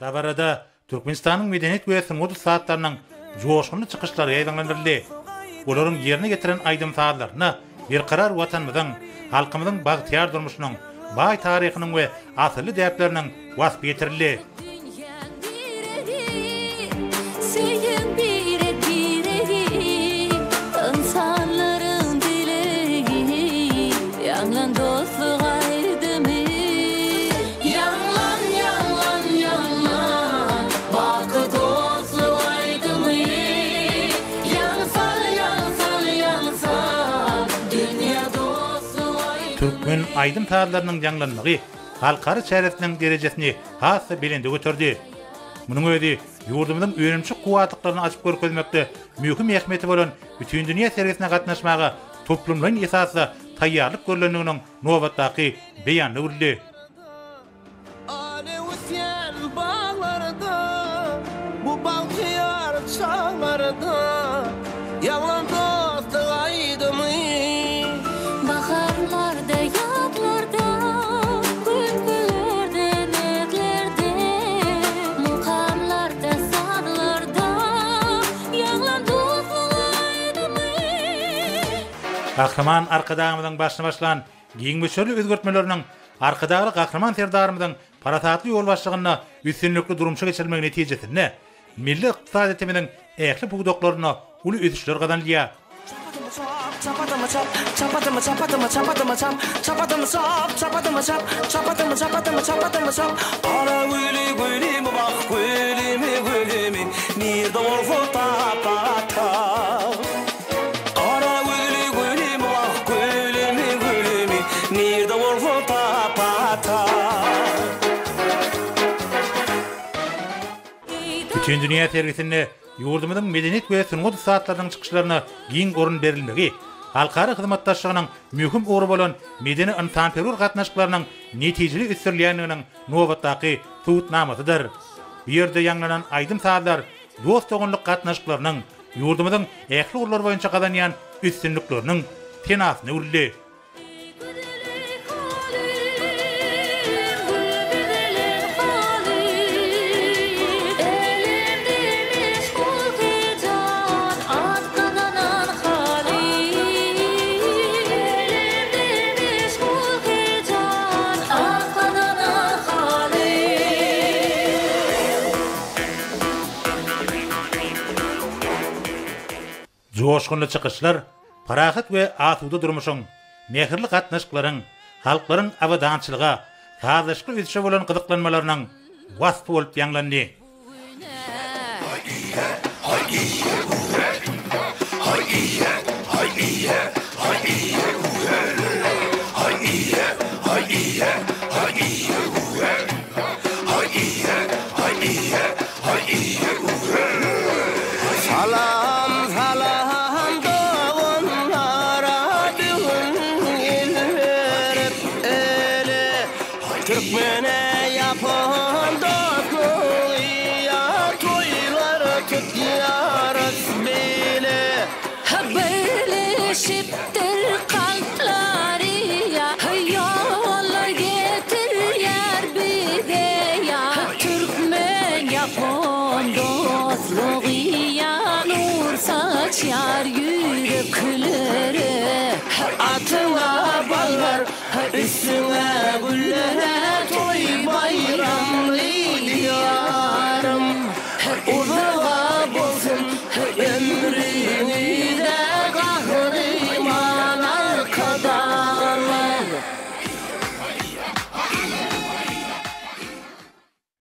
Dabarada Türkmenistanyň medeniýet we sungat ussatlarynyň joşgunly çykyşlary ýaýbaňlandyryldy. Olaryň ýerine ýetiren aýdym-sazlarynda berkarar Watanymyzyň, halkymyzyň bagtyýar durmuşynyň, baý taryhynyň we asylly däpleriniň waspy ýetirildi. Türkmen aýdym-sazlarynyň ýaňlanmagy halkara çäresiniň derejesini has-da belende göterdi. Munuň özi ýurdumyzyň önümçilik kuwwatlyklaryny açyp görkezmekde möhüm ähmiýeti bolan Bütindünýä sergisine gatnaşmaga toplumlaýyn esasda taýýarlyk görlendiginiň nobatdaky beýanyna öwrüldi. Alew ösýän baglarda, bu bagtyýar çaglarda ýaňlan dostluk aýdymy. Baharlarda, ýazlarda, gülkülerde, näzlerde, mukamlarda, sazlarda ýaňlan dostluk aýdymy. Gahryman Arkadagymyzyň başyny başlan Giň möçberli özgertmeleriniň Arkadagly Gahryman Serdarymyzyň parasatly ýolbaşçylygynda üstünlikli durmuşa geçirilmegi netijesinde milli ykdysadyýetimiziň ähli pudaklarynda uly ösüşler gazanylýar. Gara gözli gülüm wah gülümi gülümi nirde bolsa tap-ata. Bütindünýä sergisinde ýurdumyzyň medeniýet we sungat ussatlarynyň çykyşlaryna giň orun berilmegi halkara hyzmatdaşlygynyň möhüm ugry bolan medeni-ynsanperwer gatnaşyklarynyň netijeli ösdürilýändiginiň nobatdaky subutnamasydyr. Bu ýerde ýaňlanan aýdym-sazlar dost-doganlyk gatnaşyklarynyň, ýurdumyzyň ähli ugurlar boýunça gazanýan üstünlikleriniň senasyna öwrüldi. Joşgunly çykyşlar parahat we asuda durmuşyň, mähirli gatnaşyklaryň, halklaryň abadançylyga, sazlaşykly ösüşe bolan gyzyklanmalarynyň waspy bolup ýaňlandy. Salam salam doganlara bu gün el berip ele Türkmene ýapon dostlugy ýar toýlar tutýarys bile. Birleşipdir kalplary ýa Ýollar getirýär bize ýa Türkmen ýapon dostlugy ýa Nur saçýar ýüreklere. Atyňa ballar, üstüňe güller, toý baýram.